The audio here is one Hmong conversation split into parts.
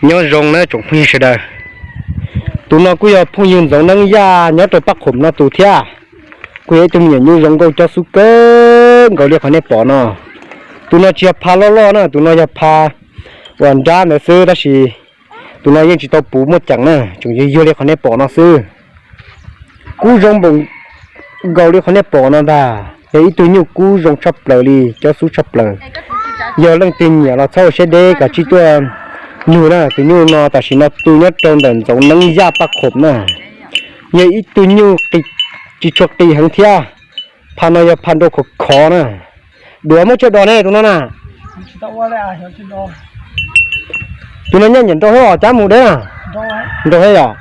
Nyob zoo na tsoom phooj ywg sawv daws. Tus no kuj yog phooj ywg Ntxoov Neeb Yaj nyob rau Paj Qhum no tus thiab. Kuj yog ib tug me nyuam nyuj zoo nkauj cob xub kawg nkaus li qhov nej pom no. Tus no tsis yog pha loj loj na, tus no yog pha uas nrab ntawd xwb tab sis tus no yeej tsis tau puv muaj ceem na, tseem yuag yuag li qhov nej pom no xwb. Kub zoo npaum nkaus li qhov nej pom no ntag, yog ib tug nyuj kub zoo tshaj plaws li, cob xub tshaj plaws. Yog leej twg nyiam los txhob ua siab deb, kav tsij tuaj nug na. Tus nyuj no tam sim no tu nyob rau ntawm Ntxoov Neeb Yaj Paj Qhum na. Yog ib tug nyuj tsis tshua qis heev thiab. Pha no yog pha nrau khov khov na. Duav muab tsawg dos ne tus no na? Tus no nyob nyiam nrau thiab os, cab mus deb na. Nrau thiab yom.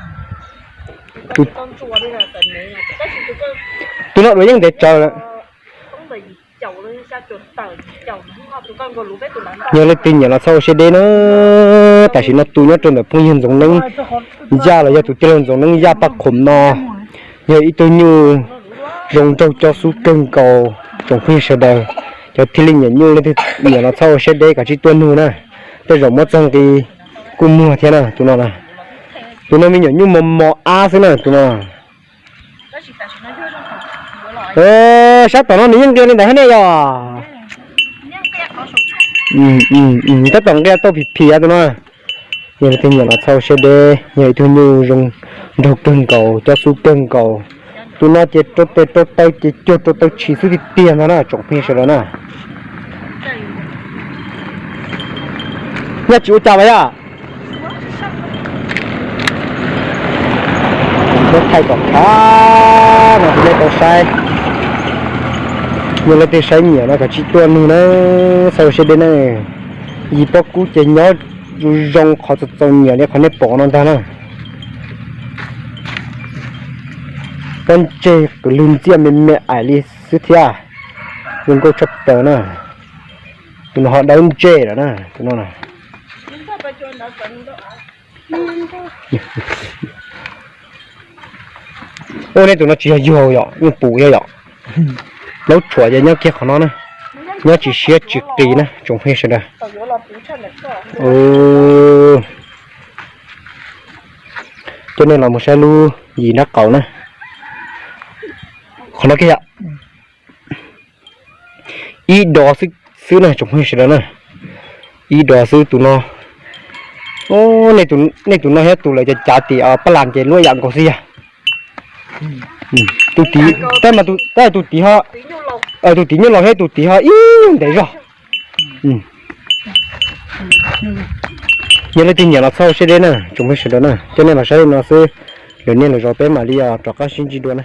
Tus no duav yeej ntev tsawv lawm. Yog leej twg nyiam los txhob ua siab deb na. Tam sim no tu nyob rau ntawm phooj ywg Ntxoov Neeb Yaj los yog tus tij laug Ntxoov Neeb Yaj Paj Qhum no, yog ib tug nyuj zoo nraug cob xub kawg nkaus tsoom phooj ywg sawv daws. Cov thiaj li nyiam nyuj, leej twg nyiam los txhob ua siab deb, kav tsij tuaj nug na. Tej zaum muab txog nqi kuj muag thiab na tus no. Tus no me nyuam nyuj mos mos ab xwb na tus no. Sab tom no nws yeej nqia li ntawd thiab ne yom. Tab tom nqia tau phim phim tus no. Yog leej twg nyiam los txhob ua siab deb, yog ib tug nyuj zoo nraug kawg nkaus, cob xub kawg nkaus. Tus no ces rau tes rau taw ces cuag rau taw tshis xwb tiag tiag ntag na tsoom phooj ywg sawv daws na. Nyaj tsis ua cas vas yaj. Thaij kom khav no nej tau saib. Yog leej twg saib nyiam no kav tsij tuaj nug na, txhob ua siab deb na. Yim pob kub ces nyob zoo zoo qhov txaus txaus nyiam li qhov nej pom no ntag na. Pob ntseg kwv lwg ntxiaj me me ais li xwb thiab. Zoo nkauj tshaj plaws na. Tus no ho dawb ntsej lawm na tus no. Ua nej tus no tsis yog yuag yom, yeej pum yog yom. Laub tshuam ces nyob kiag qhov no na, nyob tsis siab tsis qis na tsoom phooj ywg sawv daws. Coj nej los mus saib lub yim nrab qaum na. Qhov no kiag yom. Ib dos xwb na tsoom phooj ywg sawv daws na. Ib dos xwb tus no. Nej tus no thiab tus lawv cav cav tim paj las ces luaj yam nkaus xwb yog. Tus tid, tab tus tid ho, tus tid nyuj laus thiab tus tid ho ib ntev zog. Yog leej twg nyiam los txhob ua siab deb na tsoom phooj ywg sawv daws na, coj nej los saib li no xwb. Lwm niaj lwm zaus peb mam li rov qab sib ntsib dua na.